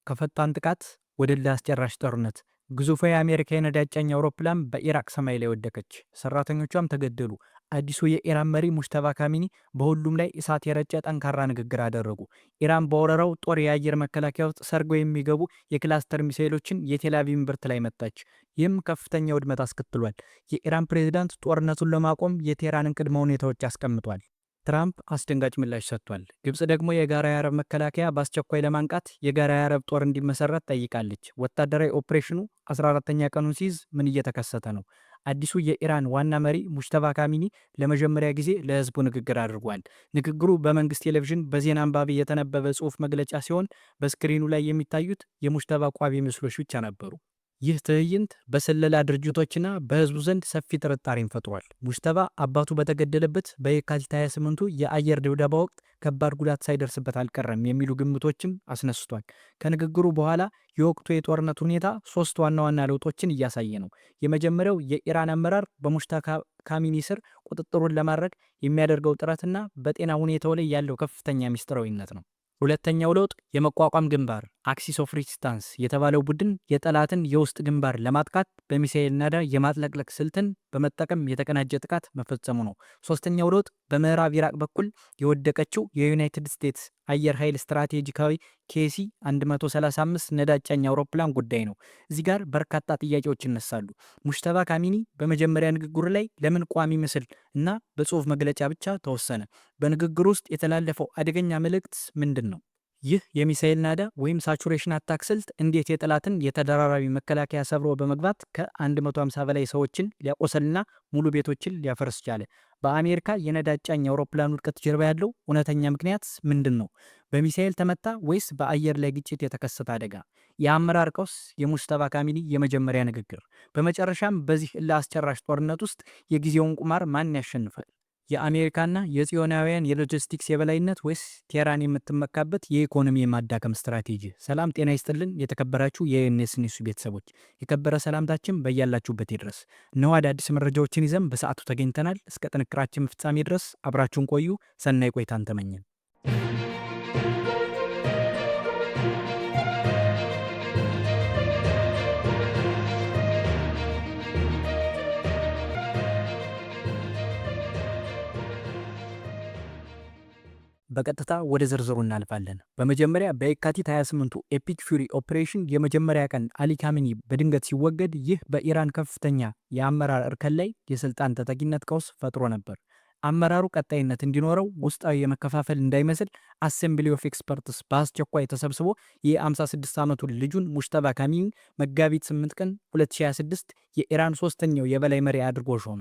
ከፈጣን ጥቃት ወደ እልህ አስጨራሽ ጦርነት፣ ግዙፏ የአሜሪካ የነዳጅ ጫኝ አውሮፕላን በኢራቅ ሰማይ ላይ ወደቀች፣ ሰራተኞቿም ተገደሉ። አዲሱ የኢራን መሪ ሙጅተባ ካሚኒ በሁሉም ላይ እሳት የረጨ ጠንካራ ንግግር አደረጉ። ኢራን በወረራው ጦር የአየር መከላከያ ውስጥ ሰርገው የሚገቡ የክላስተር ሚሳይሎችን የቴል አቪቭ እምብርት ላይ መታች። ይህም ከፍተኛ ውድመት አስከትሏል። የኢራን ፕሬዝዳንት ጦርነቱን ለማቆም የቴህራንን ቅድመ ሁኔታዎች አስቀምጧል። ትራምፕ አስደንጋጭ ምላሽ ሰጥቷል። ግብጽ ደግሞ የጋራ የአረብ መከላከያ በአስቸኳይ ለማንቃት የጋራ የአረብ ጦር እንዲመሰረት ጠይቃለች። ወታደራዊ ኦፕሬሽኑ 14ተኛ ቀኑን ሲይዝ ምን እየተከሰተ ነው? አዲሱ የኢራን ዋና መሪ ሙጅተባ ካሚኒ ለመጀመሪያ ጊዜ ለህዝቡ ንግግር አድርጓል። ንግግሩ በመንግስት ቴሌቪዥን በዜና አንባቢ የተነበበ ጽሑፍ መግለጫ ሲሆን በስክሪኑ ላይ የሚታዩት የሙጅተባ ቋሚ ምስሎች ብቻ ነበሩ። ይህ ትዕይንት በስለላ ድርጅቶችና በህዝቡ ዘንድ ሰፊ ጥርጣሬን ፈጥሯል። ሙጅተባ አባቱ በተገደለበት በየካቲት 28ቱ የአየር ድብደባ ወቅት ከባድ ጉዳት ሳይደርስበት አልቀረም የሚሉ ግምቶችም አስነስቷል። ከንግግሩ በኋላ የወቅቱ የጦርነት ሁኔታ ሶስት ዋና ዋና ለውጦችን እያሳየ ነው። የመጀመሪያው የኢራን አመራር በሙጅተባ ካሚኒ ስር ቁጥጥሩን ለማድረግ የሚያደርገው ጥረትና በጤና ሁኔታው ላይ ያለው ከፍተኛ ሚስጥራዊነት ነው። ሁለተኛው ለውጥ የመቋቋም ግንባር Axis of Resistance የተባለው ቡድን የጠላትን የውስጥ ግንባር ለማጥቃት በሚሳኤል ናዳ የማጥለቅለቅ ስልትን በመጠቀም የተቀናጀ ጥቃት መፈጸሙ ነው። ሶስተኛው ለውጥ በምዕራብ ኢራቅ በኩል የወደቀችው የዩናይትድ ስቴትስ አየር ኃይል ስትራቴጂካዊ KC 135 ነዳጅ ጫኝ አውሮፕላን ጉዳይ ነው። እዚህ ጋር በርካታ ጥያቄዎች ይነሳሉ። ሙጅተባ ካሚኒ በመጀመሪያ ንግግሩ ላይ ለምን ቋሚ ምስል እና በጽሁፍ መግለጫ ብቻ ተወሰነ? በንግግሩ ውስጥ የተላለፈው አደገኛ መልእክት ምንድን ነው? ይህ የሚሳኤል ናዳ ወይም saturation attack ስልት እንዴት የጠላትን የተደራራቢ መከላከያ ሰብሮ በመግባት ከ150 በላይ ሰዎችን ሊያቆስልና ሙሉ ቤቶችን ሊያፈርስ ቻለ? በአሜሪካ የነዳጅ ጫኝ አውሮፕላን ውድቀት ጀርባ ያለው እውነተኛ ምክንያት ምንድን ነው? በሚሳኤል ተመታ ወይስ በአየር ላይ ግጭት የተከሰተ አደጋ? የአመራር ቀውስ፣ የሙጅተባ ካሚኒ የመጀመሪያ ንግግር። በመጨረሻም በዚህ እልህ አስጨራሽ ጦርነት ውስጥ የጊዜውን ቁማር ማን ያሸንፋል? የአሜሪካና የጽዮናውያን የሎጂስቲክስ የበላይነት ወይስ ቴህራን የምትመካበት የኢኮኖሚ የማዳከም ስትራቴጂ? ሰላም ጤና ይስጥልን። የተከበራችሁ የ NS News ቤተሰቦች፣ የከበረ ሰላምታችን በያላችሁበት ይድረስ። እነሆ አዳዲስ መረጃዎችን ይዘን በሰዓቱ ተገኝተናል። እስከ ጥንቅራችን ፍጻሜ ድረስ አብራችሁን ቆዩ። ሰናይ ቆይታን ተመኘን። በቀጥታ ወደ ዝርዝሩ እናልፋለን። በመጀመሪያ በየካቲት 28ቱ Epic Fury operation የመጀመሪያ ቀን አሊ ካሚኒ በድንገት ሲወገድ፣ ይህ በኢራን ከፍተኛ የአመራር እርከን ላይ የስልጣን ተተኪነት ቀውስ ፈጥሮ ነበር። አመራሩ ቀጣይነት እንዲኖረው ውስጣዊ የመከፋፈል እንዳይመስል Assembly of Experts በአስቸኳይ ተሰብስቦ የ56 ዓመቱን ልጁን ሙጅተባ ካሚኒን መጋቢት 8 ቀን 2026 የኢራን ሶስተኛው የበላይ መሪ አድርጎ ሾመ።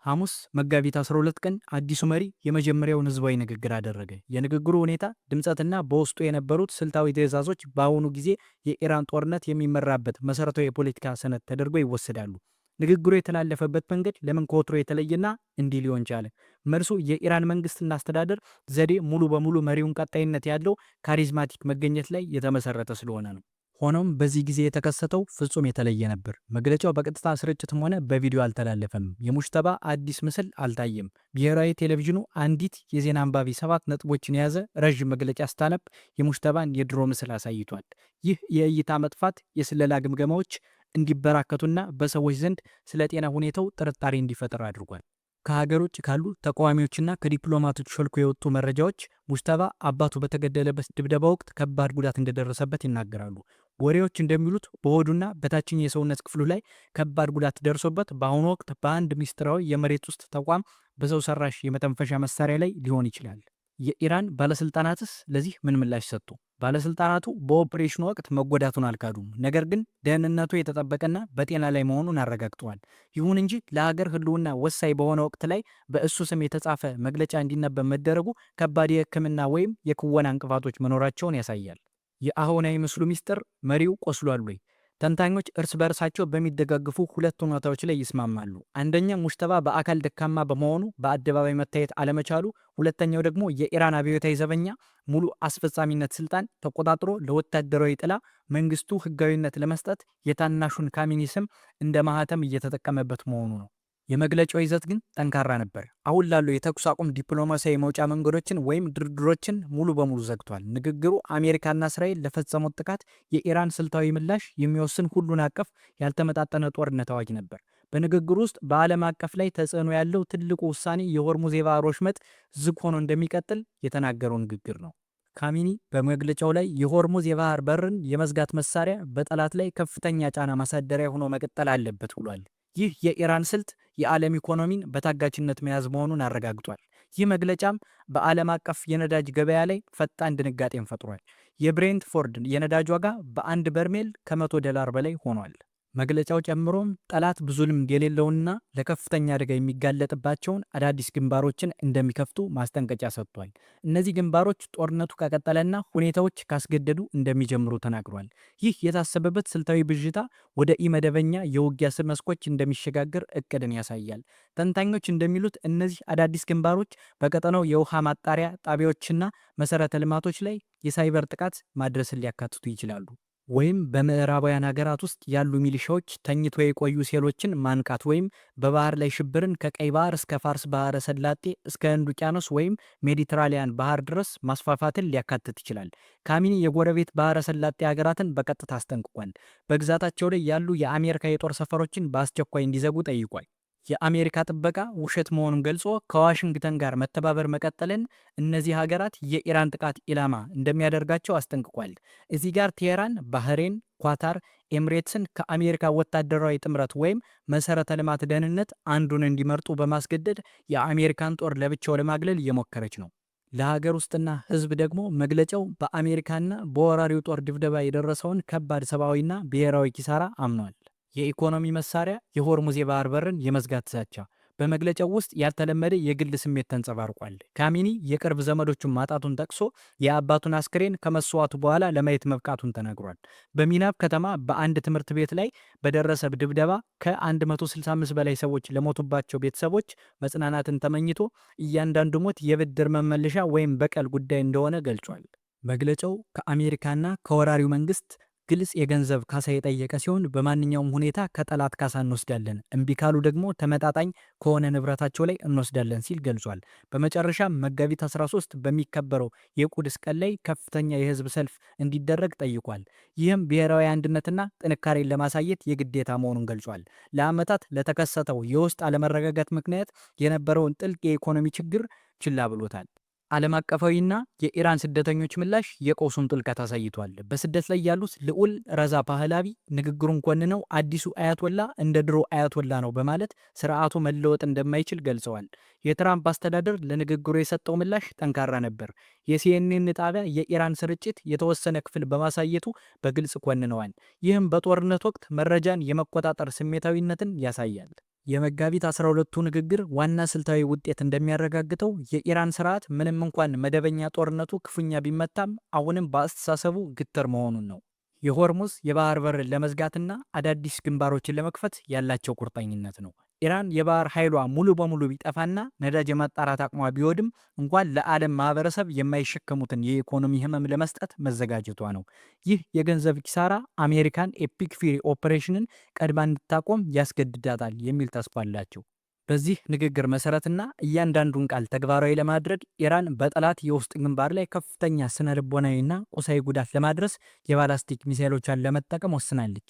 ሐሙስ መጋቢት 12 ቀን አዲሱ መሪ የመጀመሪያውን ህዝባዊ ንግግር አደረገ። የንግግሩ ሁኔታ፣ ድምፀትና በውስጡ የነበሩት ስልታዊ ትዕዛዞች በአሁኑ ጊዜ የኢራን ጦርነት የሚመራበት መሰረታዊ የፖለቲካ ሰነድ ተደርጎ ይወሰዳሉ። ንግግሩ የተላለፈበት መንገድ ለምን ከወትሮ የተለየና እንዲህ ሊሆን ቻለ? መልሱ የኢራን መንግስትና አስተዳደር ዘዴ ሙሉ በሙሉ መሪውን ቀጣይነት ያለው charismatic መገኘት ላይ የተመሰረተ ስለሆነ ነው። ሆኖም በዚህ ጊዜ የተከሰተው ፍጹም የተለየ ነበር። መግለጫው በቀጥታ ስርጭትም ሆነ በቪዲዮ አልተላለፈም። የሙጅተባ አዲስ ምስል አልታየም። ብሔራዊ ቴሌቪዥኑ አንዲት የዜና አንባቢ 7 ነጥቦችን የያዘ ረዥም መግለጫ ስታነብ የሙጅተባን የድሮ ምስል አሳይቷል። ይህ የእይታ መጥፋት የስለላ ግምገማዎች እንዲበራከቱና በሰዎች ዘንድ ስለ ጤና ሁኔታው ጥርጣሬ እንዲፈጠር አድርጓል። ከሀገር ውጭ ካሉ ተቃዋሚዎችና ከዲፕሎማቶች ሾልኮ የወጡ መረጃዎች ሙጅተባ አባቱ በተገደለበት ድብደባ ወቅት ከባድ ጉዳት እንደደረሰበት ይናገራሉ። ወሬዎች እንደሚሉት በሆዱና በታችኛው የሰውነት ክፍሉ ላይ ከባድ ጉዳት ደርሶበት በአሁኑ ወቅት በአንድ ሚስጥራዊ የመሬት ውስጥ ተቋም በሰው ሰራሽ የመተንፈሻ መሳሪያ ላይ ሊሆን ይችላል። የኢራን ባለስልጣናትስ ለዚህ ምን ምላሽ ሰጡ? ባለስልጣናቱ በኦፕሬሽኑ ወቅት መጎዳቱን አልካዱም። ነገር ግን ደህንነቱ የተጠበቀና በጤና ላይ መሆኑን አረጋግጠዋል። ይሁን እንጂ ለሀገር ሕልውና ወሳኝ በሆነ ወቅት ላይ በእሱ ስም የተጻፈ መግለጫ እንዲነበብ መደረጉ ከባድ የሕክምና ወይም የክወና እንቅፋቶች መኖራቸውን ያሳያል። የአሁናዊ ምስሉ ሚስጥር፣ መሪው ቆስሏል ወይ? ተንታኞች እርስ በእርሳቸው በሚደጋግፉ ሁለት ሁኔታዎች ላይ ይስማማሉ። አንደኛ፣ ሙጅተባ በአካል ደካማ በመሆኑ በአደባባይ መታየት አለመቻሉ፣ ሁለተኛው ደግሞ የኢራን አብዮታዊ ዘበኛ ሙሉ አስፈጻሚነት ስልጣን ተቆጣጥሮ ለወታደራዊ ጥላ መንግስቱ ህጋዊነት ለመስጠት የታናሹን ካሚኒ ስም እንደ ማህተም እየተጠቀመበት መሆኑ ነው። የመግለጫው ይዘት ግን ጠንካራ ነበር። አሁን ላለው የተኩስ አቁም ዲፕሎማሲያዊ መውጫ መንገዶችን ወይም ድርድሮችን ሙሉ በሙሉ ዘግቷል። ንግግሩ አሜሪካና እስራኤል ለፈጸሙት ጥቃት የኢራን ስልታዊ ምላሽ የሚወስን ሁሉን አቀፍ ያልተመጣጠነ ጦርነት አዋጅ ነበር። በንግግሩ ውስጥ በዓለም አቀፍ ላይ ተጽዕኖ ያለው ትልቁ ውሳኔ የሆርሙዝ የባህር ወሽመጥ ዝግ ሆኖ እንደሚቀጥል የተናገረው ንግግር ነው። ካሚኒ በመግለጫው ላይ የሆርሙዝ የባህር በርን የመዝጋት መሳሪያ በጠላት ላይ ከፍተኛ ጫና ማሳደሪያ ሆኖ መቀጠል አለበት ብሏል። ይህ የኢራን ስልት የዓለም ኢኮኖሚን በታጋችነት መያዝ መሆኑን አረጋግጧል። ይህ መግለጫም በዓለም አቀፍ የነዳጅ ገበያ ላይ ፈጣን ድንጋጤን ፈጥሯል። የብሬንትፎርድ የነዳጅ ዋጋ በአንድ በርሜል ከ100 ዶላር በላይ ሆኗል። መግለጫው ጨምሮም ጠላት ብዙ ልምድ የሌለውና ለከፍተኛ አደጋ የሚጋለጥባቸውን አዳዲስ ግንባሮችን እንደሚከፍቱ ማስጠንቀቂያ ሰጥቷል። እነዚህ ግንባሮች ጦርነቱ ከቀጠለና ሁኔታዎች ካስገደዱ እንደሚጀምሩ ተናግሯል። ይህ የታሰበበት ስልታዊ ብዥታ ወደ ኢመደበኛ የውጊያ መስኮች እንደሚሸጋገር እቅድን ያሳያል። ተንታኞች እንደሚሉት እነዚህ አዳዲስ ግንባሮች በቀጠናው የውሃ ማጣሪያ ጣቢያዎችና መሰረተ ልማቶች ላይ የሳይበር ጥቃት ማድረስን ሊያካትቱ ይችላሉ። ወይም በምዕራባውያን ሀገራት ውስጥ ያሉ ሚሊሻዎች ተኝቶ የቆዩ ሴሎችን ማንቃት ወይም በባህር ላይ ሽብርን ከቀይ ባህር እስከ ፋርስ ባህረ ሰላጤ እስከ ህንድ ውቅያኖስ ወይም ሜዲትራሊያን ባህር ድረስ ማስፋፋትን ሊያካትት ይችላል። ካሚኒ የጎረቤት ባህረ ሰላጤ ሀገራትን በቀጥታ አስጠንቅቋል። በግዛታቸው ላይ ያሉ የአሜሪካ የጦር ሰፈሮችን በአስቸኳይ እንዲዘጉ ጠይቋል። የአሜሪካ ጥበቃ ውሸት መሆኑን ገልጾ ከዋሽንግተን ጋር መተባበር መቀጠልን እነዚህ ሀገራት የኢራን ጥቃት ኢላማ እንደሚያደርጋቸው አስጠንቅቋል። እዚህ ጋር ቴሄራን፣ ባህሬን፣ ኳታር፣ ኤምሬትስን ከአሜሪካ ወታደራዊ ጥምረት ወይም መሰረተ ልማት ደህንነት አንዱን እንዲመርጡ በማስገደድ የአሜሪካን ጦር ለብቻው ለማግለል እየሞከረች ነው። ለሀገር ውስጥና ሕዝብ ደግሞ መግለጫው በአሜሪካና በወራሪው ጦር ድብደባ የደረሰውን ከባድ ሰብአዊና ብሔራዊ ኪሳራ አምኗል። የኢኮኖሚ መሳሪያ የሆርሙዝ የባህር በርን የመዝጋት ዛቻ። በመግለጫው ውስጥ ያልተለመደ የግል ስሜት ተንጸባርቋል። ካሚኒ የቅርብ ዘመዶቹን ማጣቱን ጠቅሶ የአባቱን አስክሬን ከመስዋዕቱ በኋላ ለማየት መብቃቱን ተናግሯል። በሚናብ ከተማ በአንድ ትምህርት ቤት ላይ በደረሰ ድብደባ ከ165 በላይ ሰዎች ለሞቱባቸው ቤተሰቦች መጽናናትን ተመኝቶ እያንዳንዱ ሞት የብድር መመለሻ ወይም በቀል ጉዳይ እንደሆነ ገልጿል። መግለጫው ከአሜሪካና ከወራሪው መንግስት ግልጽ የገንዘብ ካሳ የጠየቀ ሲሆን፣ በማንኛውም ሁኔታ ከጠላት ካሳ እንወስዳለን፣ እምቢ ካሉ ደግሞ ተመጣጣኝ ከሆነ ንብረታቸው ላይ እንወስዳለን ሲል ገልጿል። በመጨረሻም መጋቢት 13 በሚከበረው የቁድስ ቀን ላይ ከፍተኛ የህዝብ ሰልፍ እንዲደረግ ጠይቋል። ይህም ብሔራዊ አንድነትና ጥንካሬን ለማሳየት የግዴታ መሆኑን ገልጿል። ለዓመታት ለተከሰተው የውስጥ አለመረጋጋት ምክንያት የነበረውን ጥልቅ የኢኮኖሚ ችግር ችላ ብሎታል። ዓለም አቀፋዊና የኢራን ስደተኞች ምላሽ የቀውሱን ጥልቀት አሳይቷል። በስደት ላይ ያሉት ልዑል ረዛ ፓህላቪ ንግግሩን ኮንነው አዲሱ አያቶላ እንደ ድሮ አያቶላ ነው በማለት ስርዓቱ መለወጥ እንደማይችል ገልጸዋል። የትራምፕ አስተዳደር ለንግግሩ የሰጠው ምላሽ ጠንካራ ነበር። የሲኤንኤን ጣቢያ የኢራን ስርጭት የተወሰነ ክፍል በማሳየቱ በግልጽ ኮንነዋል። ይህም በጦርነት ወቅት መረጃን የመቆጣጠር ስሜታዊነትን ያሳያል። የመጋቢት 12ቱ ንግግር ዋና ስልታዊ ውጤት እንደሚያረጋግጠው የኢራን ስርዓት ምንም እንኳን መደበኛ ጦርነቱ ክፉኛ ቢመታም አሁንም በአስተሳሰቡ ግትር መሆኑን ነው። የሆርሙዝ የባህር በርን ለመዝጋትና አዳዲስ ግንባሮችን ለመክፈት ያላቸው ቁርጠኝነት ነው። ኢራን የባህር ኃይሏ ሙሉ በሙሉ ቢጠፋና ነዳጅ የማጣራት አቅሟ ቢወድም እንኳን ለዓለም ማህበረሰብ የማይሸከሙትን የኢኮኖሚ ህመም ለመስጠት መዘጋጀቷ ነው። ይህ የገንዘብ ኪሳራ አሜሪካን Epic Fury operation ን ቀድማ እንድታቆም ያስገድዳታል የሚል ተስፋ አላቸው። በዚህ ንግግር መሰረትና እያንዳንዱን ቃል ተግባራዊ ለማድረግ ኢራን በጠላት የውስጥ ግንባር ላይ ከፍተኛ ስነ ልቦናዊና ቁሳዊ ጉዳት ለማድረስ የባላስቲክ ሚሳይሎቿን ለመጠቀም ወስናለች።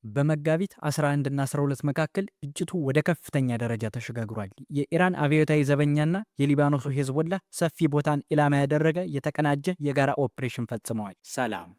በመጋቢት 11 እና 12 መካከል ግጭቱ ወደ ከፍተኛ ደረጃ ተሸጋግሯል። የኢራን አብዮታዊ ዘበኛና የሊባኖሱ ሄዝቦላ ሰፊ ቦታን ኢላማ ያደረገ የተቀናጀ የጋራ ኦፕሬሽን ፈጽመዋል። ሰላም።